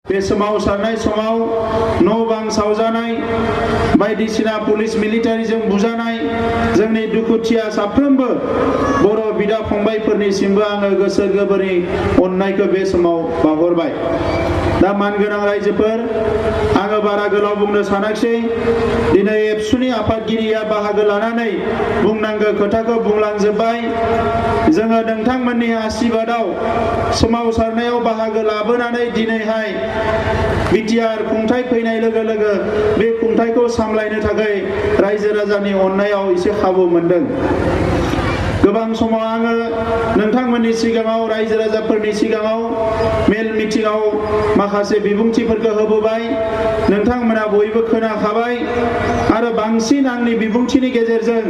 बे सोमावसारनाय समाव न' बां सावजानाय बायदिसिना पुलिस मिलिटारिजों बुजानाय जोंनि दुखुथिया साफ्रोमबो बर' बिदा फंबायफोरनिसिमबो आङो गोसो गोरबोनि अननायखौ बे समाव बावहरबाय। दा मानगोनां रायजोफोर, आङो बारा गोलाव बुंनो सानाखिसै। दिनै एबसुनि आफादगिरिया बाहागो लानानै बुंनांगौ खोथाखौ बुंलांजोब्बाय। जोङो नोंथांमोननि आशीर्बादाव सोमावसारनायाव बाहागो लाबोनानै दिनैहाय बिटिआर खुंथाय फैनाय लोगो लोगो बे खुंथायखौ सामलायनो थाखाय रायजो राजानि अननायाव एसे खाबु मोनदों। गोबां समाव आङो नोंथांमोननि सिगाङाव रायजो राजाफोरनि सिगाङाव मेल मिटिंआव माखासे बिबुंथिफोरखौ होबोबाय। नोंथांमोना बयबो खोनाखाबाय आरो बांसिन आंनि बिबुंथिनि गेजेरजों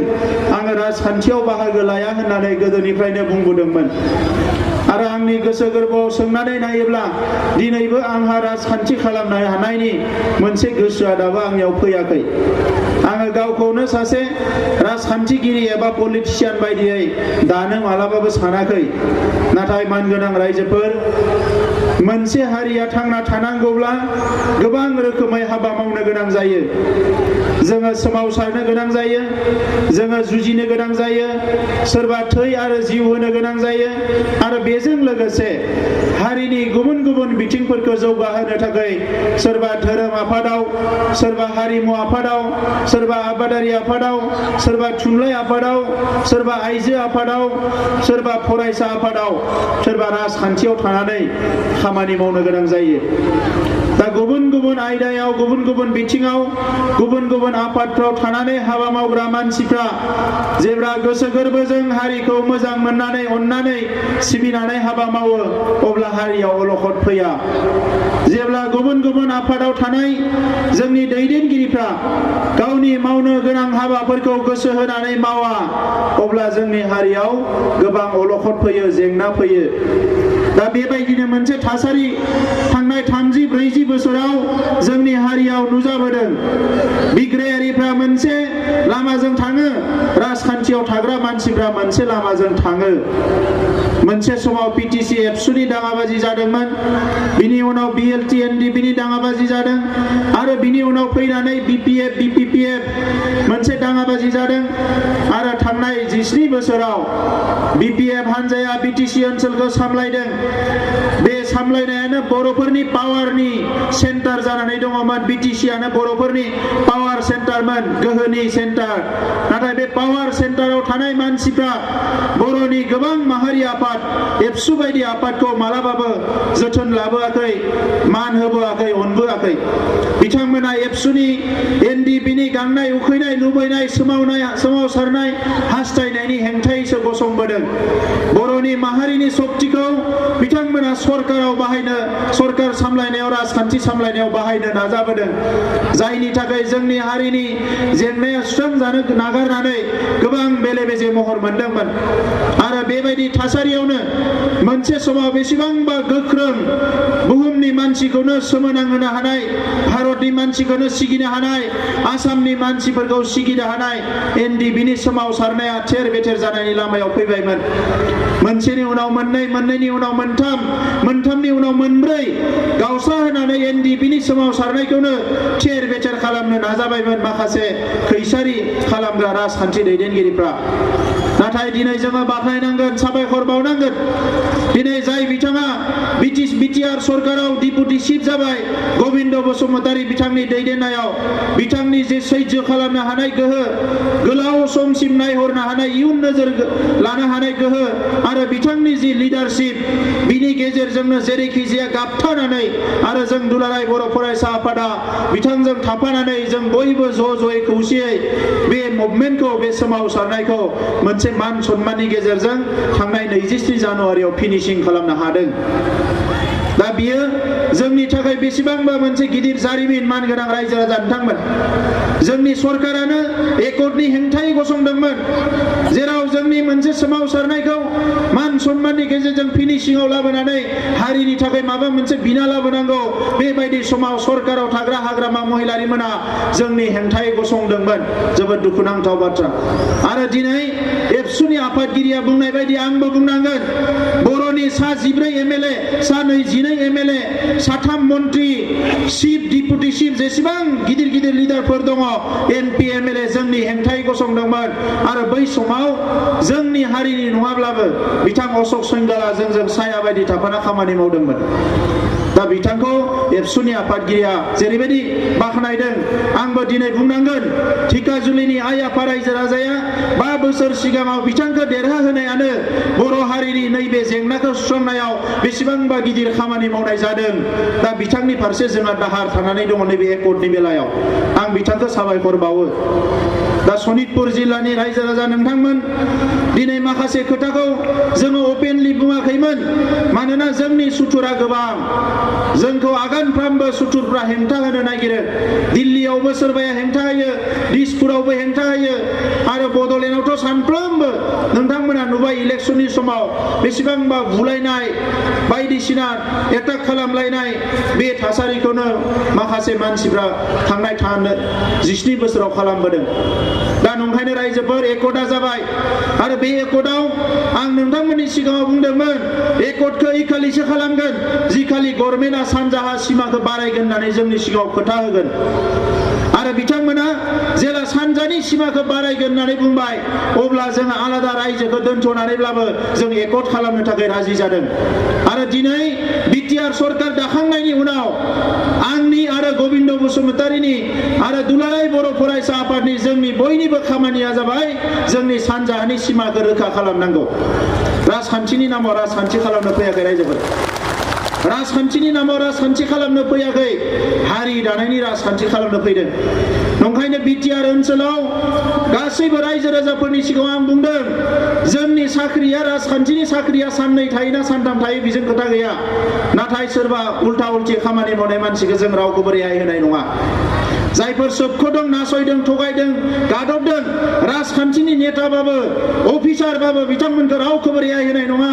आङो राजखान्थियाव बाहागो लाया होननानै गोदोनिफ्रायनो बुंबोदोंमोन। आरो आंनि गोसो गोरबोआव सोंनानै नायोब्ला दिनैबो आंहा राजखान्थि खालामनो हानायनि मोनसे गोसोआ दाबो आंनियाव फैयाखै। आङो गावखौनो सासे राजखान्थिगिरि एबा पलिटिशियान बायदियै दानो मालाबाबो सानाखै। नाथाय मानगोनां रायजोफोर, मोनसे हारिया थांना थानांगौब्ला गोबां रोखोमै हाबा मावनो गोनां जायो। जोङो सोमावसारनो गोनां जायो, जोङो जुजिनो गोनां जायो, सोरबा थै आरो जिउ होनो गोनां जायो आरो बेजों लोगोसे हारिनि गुबुन गुबुन बिथिंफोरखौ जौगाहोनो थाखाय सोरबा धोरोम आफादाव, सोरबा हारिमु आफादाव, सोरबा आबादारि आफादाव, सोरबा थुनलाइ आफादाव, सोरबा आइजो आफादाव, सोरबा फरायसा आफादाव, सोरबा राजखान्थियाव थानानै खामानि मावनो गोनां जायो। दा गुबुन गुबुन आयदायाव, गुबुन गुबुन बिथिङाव, गुबुन गुबुन आफादफ्राव थानानै हाबा मावग्रा मानसिफ्रा जेब्ला गोसो गोरबोजों हारिखौ मोजां मोननानै अननानै सिबिनानै हाबा मावो अब्ला हारियाव अलखद फैया। जेब्ला गुबुन गुबुन आफादाव थानाय जोंनि दैदेनगिरिफ्रा गावनि मावनो गोनां हाबाफोरखौ गोसो होनानै मावा अब्ला जोंनि हारियाव गोबां अलखद फैयो, जेंना फैयो। दा बेबायदिनो मोनसे थासारि थांनाय 30-40 बोसोराव जोंनि हारियाव नुजाबोदों। बिग्रायारिफ्रा मोनसे लामाजों थाङो, राजखान्थियाव थाग्रा मानसिफ्रा मोनसे लामाजों थाङो। मोनसे समाव पिटिसि एबसुनि दाङाबाजि जादोंमोन, बिनि उनाव बिएलटि एनडिपिनि दाङाबाजि जादों आरो बिनि उनाव फैनानै बिपिएफ बिपिपिएफ मोनसे दाङाबाजि जादों आरो थांनाय 17 बोसोराव बिपिएफ हानजाया बिटिसि ओनसोलखौ सामलायदों। बे सामलायनायानो बर'फोरनि पावारनि सेन्टार जानानै दङमोन। बिटिसिआनो बर'फोरनि पावार सेन्टारमोन, गोहोनि सेन्टार। नाथाय बे पावार सेन्टाराव थानाय मानसिफ्रा बर'नि गोबां माहारि आफाद, एबसु बायदि आफादखौ मालाबाबो जोथोन लाबोआखै, मान होबोआखै, अनबोआखै। बिथांमोना एबसुनि एनडिपिनि गांनाय उखैनाय, लुबैनाय, सोमावसारनाय, हास्थायनायनि हेंथायैसो गसंबोदों। बर'नि माहारिनि सक्तिखौ बिथांमोना सरकाराव बाहायनो, सरकार सामलायनायाव, राजखान्थि सामलायनायाव बाहायनो नाजाबोदों। जायनि थाखाय जोंनि हारिनि जेंनाया सुस्रांजानो नागारनानै गोबां बेले बेजे महर मोनदोंमोन। आरो बेबायदि थासारियावनो मोनसे समाव बेसेबांबा गोख्रों बुहुमनि मानसिखौनो सोमोनांहोनो हानाय, भारतनि मानसिखौनो सिगिनो हानाय, आसामनि मानसिफोरखौ सिगिनो हानाय एनडिपिनि सोमावसारनाया थेर बेथेर जानायनि लामायाव फैबायमोन। मोनसेनि उनाव मोननै, मोननैनि उनाव मोनथाम, मोनथामनि उनाव मोनब्रै गावस्रा होनानै एनडिपिनि सोमावसारनायखौनो थेर बेथेर खालामनो नाजाबायमोन माखासे खैसारि खालामग्रा राजखान्थि दैदेनगिरिफ्रा। नाथाय दिनै जोङो बाख्नायनांगोन, साबायखर बावनांगोन। दिनै जाय बिथाङा बिटिआर सरकाराव डिपुटि चिफ जाबाय, गबिन्द बसुमतारी बिथांनि दैदेननायाव, बिथांनि जे सैज्य खालामनो हानाय गोहो, गोलाव समसिम नायहरनो हानाय, इयुन नोजोर लानो हानाय गोहो आरो बिथांनि जि लिडारशिप, बिनि गेजेरजोंनो जेरैखि जाया गाबथानानै आरो जों दुलाराय बर' फरायसा आफादा बिथांजों थाफानानै जों बयबो ज'यै खौसेयै बे मुभमेन्टखौ, बे सोमावसारनायखौ मोनसे मान सन्माननि गेजेरजों थांनाय 23 जानुवारियाव फिनिशिं खालामनो हादों। दा बियो जोंनि थाखाय बेसेबांबा मोनसे गिदिर जारिमिन। मानगोनां रायजो राजा नोंथांमोन, जोंनि सरकारानो एकर्डनि हेंथायै गसंदोंमोन, जेराव जोंनि मोनसे सोमावसारनायखौ मान सन्माननि गेजेरजों फिनिशिंआव लाबोनानै हारिनि थाखाय माबा मोनसे बिना लाबोनांगौ, बेबायदि समाव सरकाराव थाग्रा हाग्रामा महिलारिमोना जोंनि हेंथायै गसंदोंमोन जोबोद दुखुनांथाव बाथ्रा आरो दिनै एबसुनि आफादगिरिया बुंनाय बायदि आंबो बुंनांगोन बर'नि सा 14 एमएलए सा 22 एमएलए साथाम मन्त्रि चिफ डिपुटि चिफ जेसेबां गिदिर गिदिर लिडारफोर दङ एमपि एमएलए जोंनि हेंथायै गसंदोंमोन आरो बै समाव जोंनि हारिनि नङाब्लाबो बिथां अशोक सिंगाला जोंजों साया बायदि थाफाना खामानि मावदोंमोन दा बिथांखौ एबसुनि आफादगिरिया जेरैबायदि बाख्नायदों आंबो दिनै बुंनांगोन धिकाजुलिनि आइ आफा रायजो राजाया 5 बोसोर सिगाङाव बिथांखौ देरहाहोनायानो बर' हारिनि नैबे जेंनाखौ सुस्रांनायाव बेसेबांबा गिदिर खामानि मावनाय जादों दा बिथांनि फारसे जोंहा दाहार थानानै दङ नैबे एकर्डनि बेलायाव आं बिथांखौ साबायखर बावो दा सनितपुर जिल्लानि रायजो राजा नोंथांमोन दिनै माखासे खोथाखौ जोङो अपेनलि बुङाखैमोन मानोना जोंनि सुथुरा गोबां जोंखौ आगानफ्रामबो सुथुरफ्रा हेंथा होनो नागिरो दिल्लीयावबो सोरबाया हेंथा होयो दिसपुरावबो हेंथा होयो आरो बड'लेण्डआवथ' सानफ्रोमबो नोंथांमोना नुबाय इलेक्सननि समाव बेसेबांबा बुलायनाय बायदिसिना एटाक खालामलायनाय बे थासारिखौनो माखासे मानसिफ्रा थांनाय 17 बोसोराव खालामबोदों दा नंखायनो रायजोफोर एकर्डआ जाबाय आरो बे एकर्डआव आं नोंथांमोननि सिगाङाव बुंदोंमोन एकर्डखौ इखालिसो खालामगोन जिखालि गभर्नमेन्टआ सानजाहा सिमाखौ बारायगोन होननानै जोंनि सिगाङाव खोथा होगोन आरो बिथांमोना जेला सानजानि सिमाखौ बारायगोन होननानै बुंबाय अब्ला जों आलादा रायजोखौ दोनथ'नानैब्लाबो जों एकर्ड खालामनो थाखाय राजि जादों आरो दिनै बिटिआर सरकार दाखांनायनि उनाव आंनि आरो गबिन्द बसुमतारीनि आरो दुलाराय बर' फरायसा आफादनि जोंनि बयनिबो खामानिया जाबाय जोंनि सानजाहानि सिमाखौ रोखा खालामनांगौ राजखान्थिनि नामाव राजखान्थि खालामनो फैयाखै रायजोफोर राजखान्थिनि नामाव राजखान्थि खालामनो फैयाखै हारि दानायनि राजखान्थि खालामनो फैदों नंखायनो बिटिआर ओनसोलाव गासैबो रायजो राजाफोरनि सिगाङाव आं बुंदों जोंनि साख्रिया राजखान्थिनि साख्रिया साननै थायोना सानथाम थायो बेजों खोथा गैया नाथाय सोरबा उल्था उल्थि खामानि मावनाय मानसिखौ जों रावखौबो रेहाय होनाय नङा जायफोर सोबख'दों नासयदों थगायदों गादबदों राजखान्थिनि नेताबाबो अफिसारबाबो बिथांमोनखौ रावखौबो रेहाय होनाय नङा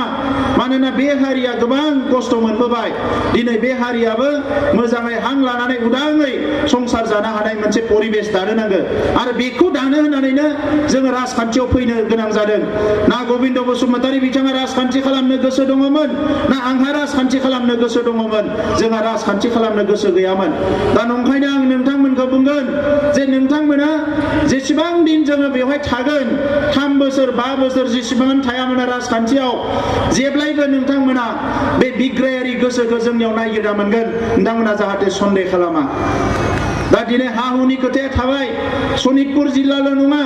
मानोना बे हारिया गोबां खस्थ' मोनबोबाय दिनै बे हारियाबो मोजाङै हां लानानै उदाङै संसार जानो हानाय मोनसे परिबेस दानो नांगोन आरो बेखौ दानो होननानैनो जोङो राजखान्थियाव फैनो गोनां जादों ना गबिन्द बसुमतारी बिथाङा राजखान्थि खालामनो गोसो दङमोन ना आंहा राजखान्थि खालामनो गोसो दङमोन जोंहा राजखान्थि खालामनो गोसो गैयामोन दा नंखायनो आं नोंथांमोनखौ बुंगोन जे नोंथांमोना जेसेबां दिन जोङो बेवहाय थागोन 3 बोसोर 5 बोसोर जेसेबां थायामानो राजखान्थियाव जेब्लायबो नोंथांमोना बे बिग्रायारि गोसोखौ जोंनियाव नागिरना मोनगोन नोंथांमोना जाहाथे सन्देह खालामा दा दिनै हा हुनि खोथाया थाबाय सनितपुर जिल्लाल' नङा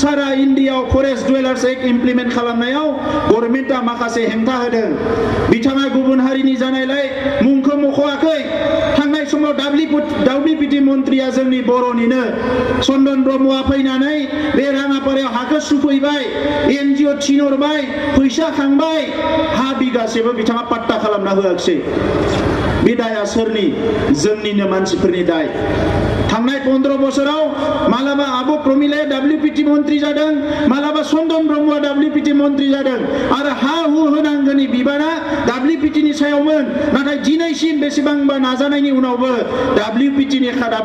सारा इन्डियायाव फरेस्ट डुवेलार्स एक्ट इमप्लिमेन्ट खालामनायाव गभर्नमेन्टआ माखासे हेंथा होदों बिथाङा गुबुन हारिनि जानायलाय मुंखौ मख'वाखै थांनाय समाव WPT मन्त्रिया जोंनि बर'निनो चन्दन ब्रह्मआ फैनानै बे राङापारायाव हाखौ सुफैबाय NGO थिनहरबाय फैसा खांबाय हा बिगासेबो बिथाङा पाट्टा खालामना होआखिसै बे दाया सोरनि जोंनिनो मानसिफोरनि दाय थांनाय 15 बोसोराव मालाबा आब' प्रमिलाया WPT मन्त्रि जादों मालाबा चन्दन ब्रह्मआ WPT मन्त्रि जादों आरो हा हु होनांगौनि बिबाना WPTनि सायावमोन नाथाय दिनैसिम बेसेबांबा नाजानायनि उनावबो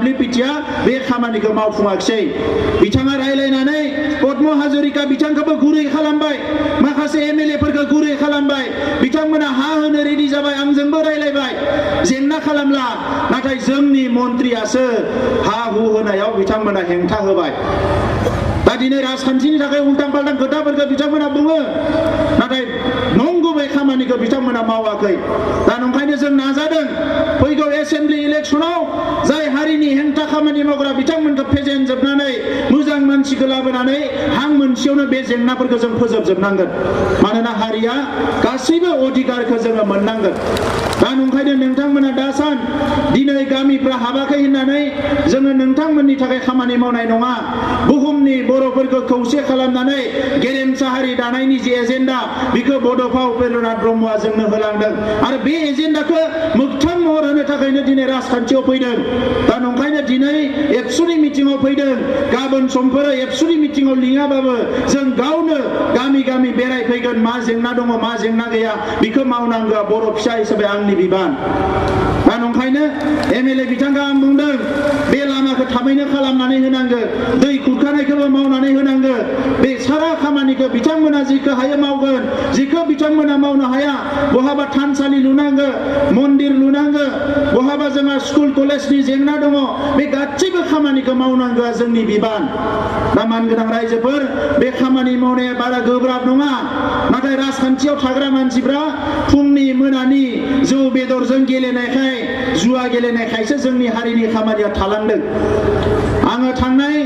WPTआ बे खामानिखौ मावफुङाखिसै बिथाङा रायलायनानै पद्म हाजरिका बिथांखौबो गुरै खालामबाय माखासे MLA फोरखौ गुरै खालामबाय बिथांमोना हा होनो रेडि जाबाय आंजोंबो रायलायबाय जेंना खालामला नाथाय जोंनि मन्त्रियासो हा हु होनायाव बिथांमोना हेंथा होबाय दा दिनै राजखान्थिनि थाखाय उल्टां फाल्टां खोथाफोरखौ बिथांमोना बुङो नाथाय नंगुबै खामानिखौ बिथांमोना मावाखै दा नंखायनो जों नाजादों फैगौ एसेम्बलि इलेक्सनाव जाय हारिनि हेंथा खामानि मावग्रा बिथांमोनखौ फेजेनजोबनानै मोजां मानसिखौ लाबोनानै हां मोनसेयावनो बे जेंनाफोरखौ जों फोजोबजोबनांगोन मानोना हारिया गासैबो अधिकारखौ जोङो मोननांगोन दा नंखायनो नोंथांमोना दासान दिनै गामिफ्रा हाबाखै होननानै जोङो नोंथांमोननि थाखाय खामानि मावनाय नङा बुहुमनि बर'फोरखौ खौसे खालामनानै गेरेमसा हारि दानायनि जे एजेन्डा बेखौ बड'फा उपेन्द्रनाथ ब्रह्मआ जोंनो होलांदों आरो बे एजेन्डाखौ मोगथां महर होनो थाखायनो दिनै राजखान्थियाव फैदों दा नंखायनो दिनै एबसुनि मिटिङाव फैदों गाबोन समफोर एबसुनि मिटिङाव लिङाबाबो जों गावनो गामि गामि बेरायफैगोन मा जेंना दङ मा जेंना गैया बेखौ मावनांगौआ बर' फिसा हिसाबै आंनि बिबान दा नंखायनो MLA बिथांखौ आं बुंदों बे लामाखौ थाबैनो खालामनानै होनांगो दै खुरखानायखौबो मावनानै होनांगो बे सारा खामानिखौ बिथांमोना जिखौ हायो मावगोन जिखौ बिथांमोना मावनो हाया बहाबा थानसालि लुनांगो मन्दिर लुनांगो बहाबा जोंहा स्कुल कलेजनि जेंना दङ बे गासैबो खामानिखौ मावनांगौआ जोंनि बिबान दा मानगोनां रायजोफोर बे खामानि मावनाया बारा गोब्राब नङा नाथाय राजखान्थियाव थाग्रा मानसिफ्रा फुंनि मोनानि जौ बेदरजों गेलेनायखाय जुवा गेलेनायखायसो जोंनि हारिनि खामानिया थालांदों आङो थांनाय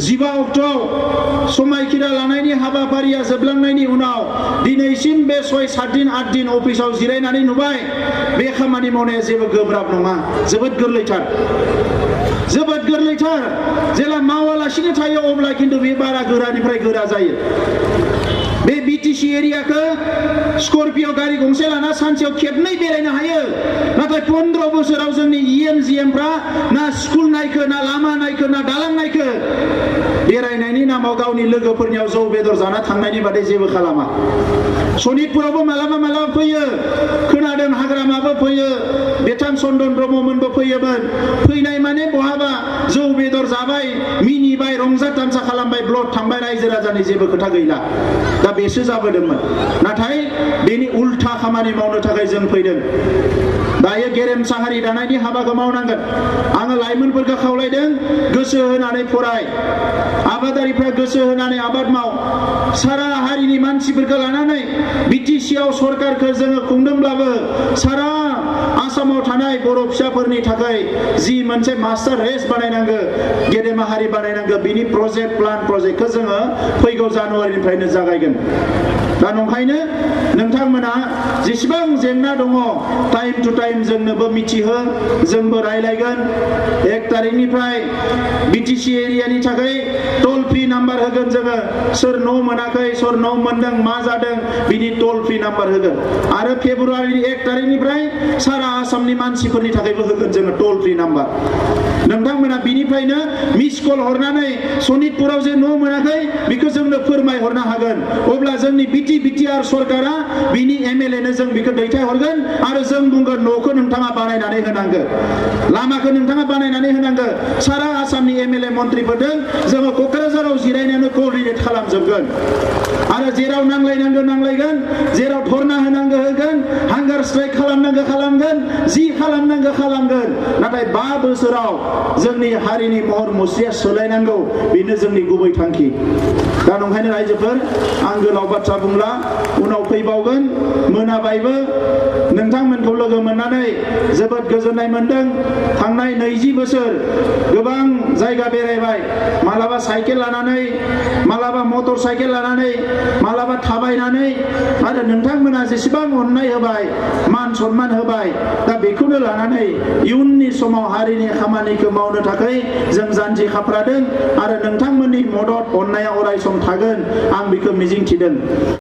15 अक्ट'आव समायखिरा लानायनि हाबाफारिया जोबलांनायनि उनाव दिनैसिम बे 6-7 दिन 8 दिन अफिसाव जिरायनानै नुबाय बे खामानि मावनाया जेबो गोब्राब नङा जोबोद गोरलैथार जेला मावालासिनो थायो अब्ला खिन्थु बे बारा गोरानिफ्राय गोरा जायो बे BTC एरियाखौ स्कर्पिय' गारि गंसे लाना सानसेयाव खेबनै बेरायनो हायो नाथाय 15 बोसोराव जोंनि EM-GMफ्रा ना स्कुल नायखो ना लामा नायखो ना दालां नायखो बेरायनायनि नामाव गावनि लोगोफोरनियाव जौ बेदर जाना थांनायनि बादै जेबो खालामा सनितपुरावबो मालाबा फैयो खोनादों हाग्रामाबो फैयो बेथान चन्दन ब्रह्ममोनबो फैयोमोन फैनाय माने बहाबा जौ बेदर जाबाय मिनिबाय रंजा तामसा खालामबाय ब्लड थांबाय रायजो राजानि जेबो खोथा गैला दा बेसो जाबोदोंमोन नाथाय बेनि उल्था खामानि मावनो थाखाय जों फैदों दायो गेरेमसा हारि दानायनि हाबाखौ मावनांगोन आङो लाइमोनफोरखौ खावलायदों गोसो होनानै फराय आबादारिफ्रा गोसो होनानै आबाद माव सारा हारिनि मानसिफोरखौ लानानै BTCआव सरकारखौ जोङो खुंदोंब्लाबो सारा आसामाव थानाय बर' फिसाफोरनि थाखाय जि मोनसे मास्टार रेस बानायनांगो गेदेमा हारि बानायनांगो बिनि प्रजेक्टखौ जोङो फैगौ जानुवारिनिफ्रायनो जागायगोन दा नंखायनो नोंथांमोना जेसेबां जेंना दङ टाइम टु टाइम जोंनोबो मिथिहो जोंबो रायलायगोन 1 तारिखनिफ्राय BTC एरियानि थाखाय टल फ्रि नाम्बार होगोन जोङो सोर न' मोनाखै सोर न' मोनदों मा जादों बिनि टल फ्रि नाम्बार होगोन आरो फेब्रुवारिनि 1 तारिखनिफ्राय सारा आसामनि मानसिफोरनि थाखायबो होगोन जोङो टल फ्रि नाम्बार नोंथांमोना बिनिफ्रायनो मिस कल हरनानै सनितपुराव जे न' मोनाखै बेखौ जोंनो फोरमायहरनो हागोन अब्ला जोंनि BTR सरकारा बिनि MLA नो जों बेखौ दैथाय हरगोन आरो जों बुंगोन न'खौ नोंथाङा बानायनानै होनांगो लामाखौ नोंथाङा बानायनानै होनांगो सारा आसामनि MLA मन्त्रिफोरजों जोङो क'क्राझाराव जिरायनानै कोअर्डिनेट खालामजोबगोन आरो जेराव नांलायगोन जेराव धरना होनांगो होगोन हांगार स्ट्राइक खालामनांगो खालामगोन जि खालामनांगो खालामगोन नाथाय 5 बोसोराव जोंनि हारिनि महर मुस्रिया सोलायनांगौ बेनो जोंनि गुबै थांखि दा नंखायनो रायजोफोर आं गोलाव बाथ्रा बुंला उनाव फैबावगोन मोनाबायबो नोंथांमोनखौ लोगो मोननानै जोबोद गोजोननाय मोनदों थांनाय 20 बोसोर गोबां जायगा बेरायबाय मालाबा साइकेल लानानै मालाबा मटर साइकेल लानानै मालाबा थाबायनानै आरो नोंथांमोना जेसेबां अननाय होबाय मान सन्मान होबाय दा बेखौनो लानानै इयुननि समाव हारिनि खामानिखौ मावनो थाखाय जों जानजि खाफ्रादों आरो नोंथांमोननि मदद अननाया अराय सम थागोन आं बेखौ मिजिंथिदों